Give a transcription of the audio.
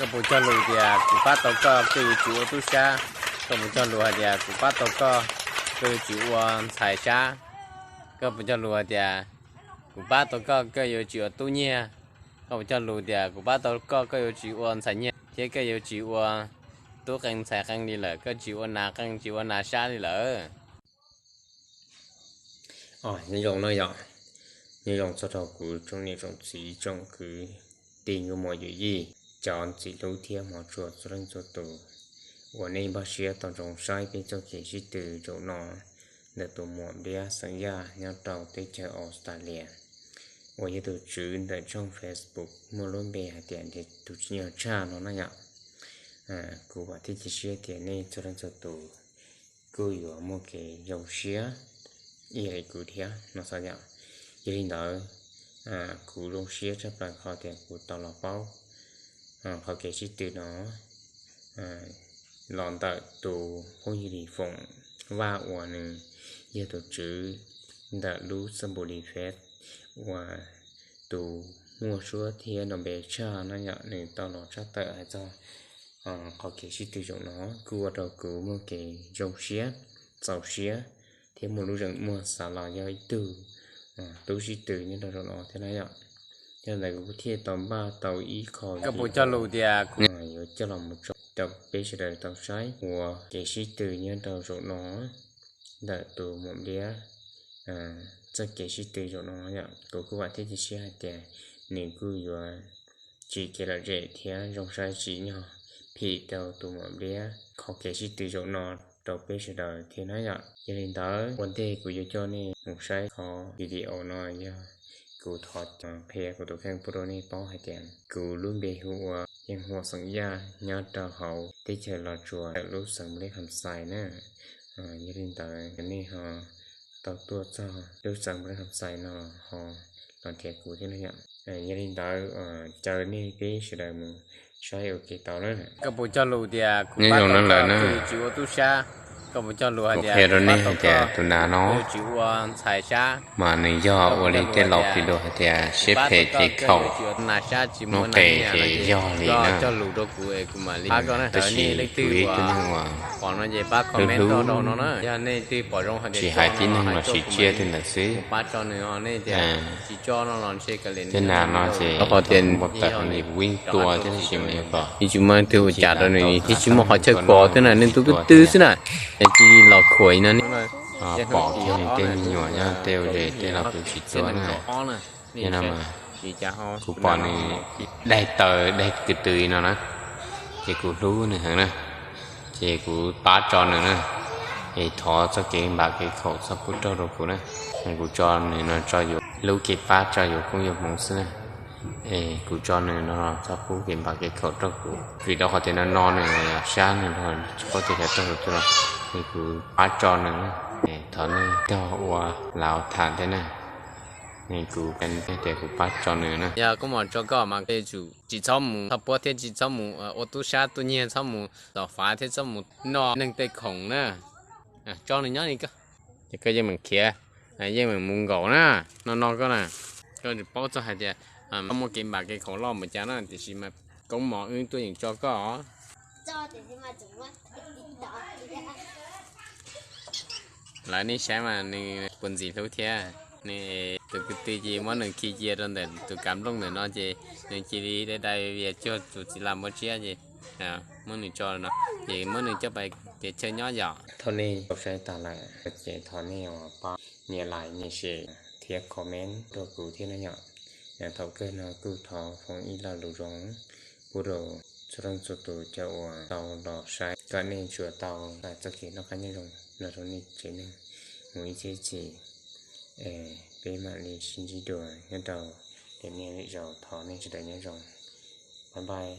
Koj puas cog lus tias kuv pab tau koj, koj yuav tsis ua tub sab? Koj puas cog lus hais tias kuv pab tau koj, koj yuav tsis ua ntxhais sab? Koj puas cog lus hais tias kuv pab tau koj, koj yuav tsis ua tub nyiag? Koj puas cog lus tias kuv pab tau koj, koj yuav tsis ua ntxhais nyiag thiab koj yuav tsis ua tub qee ntxhais qee li lawm, koj tsis ua nas qee tsis ua nas sab li lawm? Nyob zoo no yom, nyob zoo txog rau kuv tsoom niam tsoom txiv tsoom kwv tij nkauj muam yawm yij, cov ntxim hlub thiab hmov tshua txhua leej txhua tus uas nej npaj siab tau ntsoov saib peb txoj kev sib tw zaum no ntawm tus muam Npliab xeem Yaj nyob rau teb chaws Australia, uas yog tus tswv ntawm tshooj Facebook muaj lub npe hais tias Ntiav Tus Tsim Nyog Tshaj no na yom. Kuv vam thiab cia siab tias nej txhua leej txhua tus kuj yuav muaj kev zoo siab ib yam li kuv thiab no xwb yom. Yog li ntawd, kuv zoo siab tshaj plaws qhov tias kuv tau los paub qhov kev sib tw no los ntawm tus phooj ywg Lis Foom Vaj uas nws yog tus tswv ntawm lub Xab Npum Li Feb uas tus muaj suab thiab nrov npe tshaj no yom, nws tau los tshaj tawm hais txog qhov kev sib tw zaum no kuj ua rau kuv muaj kev zoo siab, txaus siab thiab muaj lub zeem muag xav los yog ib tug tub sib tw nyob rau zaum no thiab na yom. Yog li ntawd kuv kuj thiaj tau npaj tau ib qho video yuav coj los mus tso rau peb sawv daws tau saib ua kev sib tw nyob rau zaum no ntawm tus muam Npliab txoj kev sib tw zaum no yom. Kuv kuj vam thiab cia siab hais tias nws kuj yuav tsim kev lom zem thiab zoo saib tsim nyog phim rau tus muam Npliab qhov kev sib tw zaum no rau peb sawv daws thiab na yom. Yog li ntawd ua ntej kuv yuav coj nej mus saib qhov video no yog kuv thov qhia kuv tus kheej pub rau nej paub hais tias kuv lub npe hu ua Yeej Huam xeem Yaj nyob rau hauv teb chaws Los Tsuas ntawm lub xeev Nplej Kham Xais na. Yog li ntawd nej ho tau tuaj txog lub xeev Nplej Kham Xais no ho los nrhiav kuv thiab na yom. Yog li ntawd caw nej peb sawv daws mus saib ua ke tau na. Koj puas cog lus tias kuv pab tau koj, koj yuav tsis ua tub sab? Koj puas cog lus hais tias kuv pab tau koj, koj yuav tsis ua ntxhais sab? Mas nws yog ua li tej laus hais tias siab phem ces khaum, hnub qes ces yog li na. Tab sis kuv yog ib tug neeg uas hlub hlub, tsis hais tib neeg los sis tsiaj tej ntawd xwb. Tej nas no ces npau taws li kuv yeej tua thiab tab sis mas yog kom tsis muaj qhov chaw kos thiab na, neeg tub twb twb xwb na, es cia li los khuam no ne. Pom kiag nws tej me nyuam nyob tej ua zes tej los kuv tsis tua na. Yog no mas kuv pom nws daig taws daig kwv tw no na, ces kuv hlub nws heev na, ces kuv pab tso nws na. Es thov txoj kev npam kev khaum txhob pub raug rau kuv na. Kuv tso nws no tso yuav hlub kev pab tso yuav koob yuav hmoov xwb na. Es kuv tso nws no txhob pub kev npam kev khaum rau kuv, vim rau qhov tias no no nws sab nws tsis paub tias xyov raug rau twg los, es kuv pab tso nws na. Thov nej tog ua laus tham thiab na. Kuv tias kuv pab tso nws na. Yog koj mus tso koj mas koj yuav tsum tsis txhob mus tho puab thiab tsis txhob mus ua tub sab tub nyiag, txhob mus tom fav thiab txhob mus noj neeg tej khoom na. Tso nws nyob li koj, ces koj yeej meem khiav, yeej meem mus nkaum na, no no koj na. Koj paub txog hais tias muaj kev npam kev khaum loj npaum cas na, tiam sis mas koob mos wb tuaj yeem tso koj os. Lawv nej saib mas nws puas ntxim hlub thiab. Nws tus kwv tij ces muab nws khi cia rau ntawm tus kav nplooj ntawm no ces nws cia li dai dai vias cuag tus txiv lam npua tsiab ces muab nws tso no, ces muab nws coj pais kev chaw nyob yom. Thaum nej tau saib tas lawm ces thov nej pab nias like nias share thiab comment rau kuv thiab na yom. Thaum kawg no kuj thov foom ib lo lus zoo pub rau txhua leej txhua tus cov uas tau los saib, kom nej tsuas tau txoj kev noj qab nyob zoo los rau nej tsev neeg mus ib txhiab txhis. Peb mam li sib ntsib dua nyob rau lwm niaj lwm zaus, thov nej sawv daws nyob zoo. Bye bye.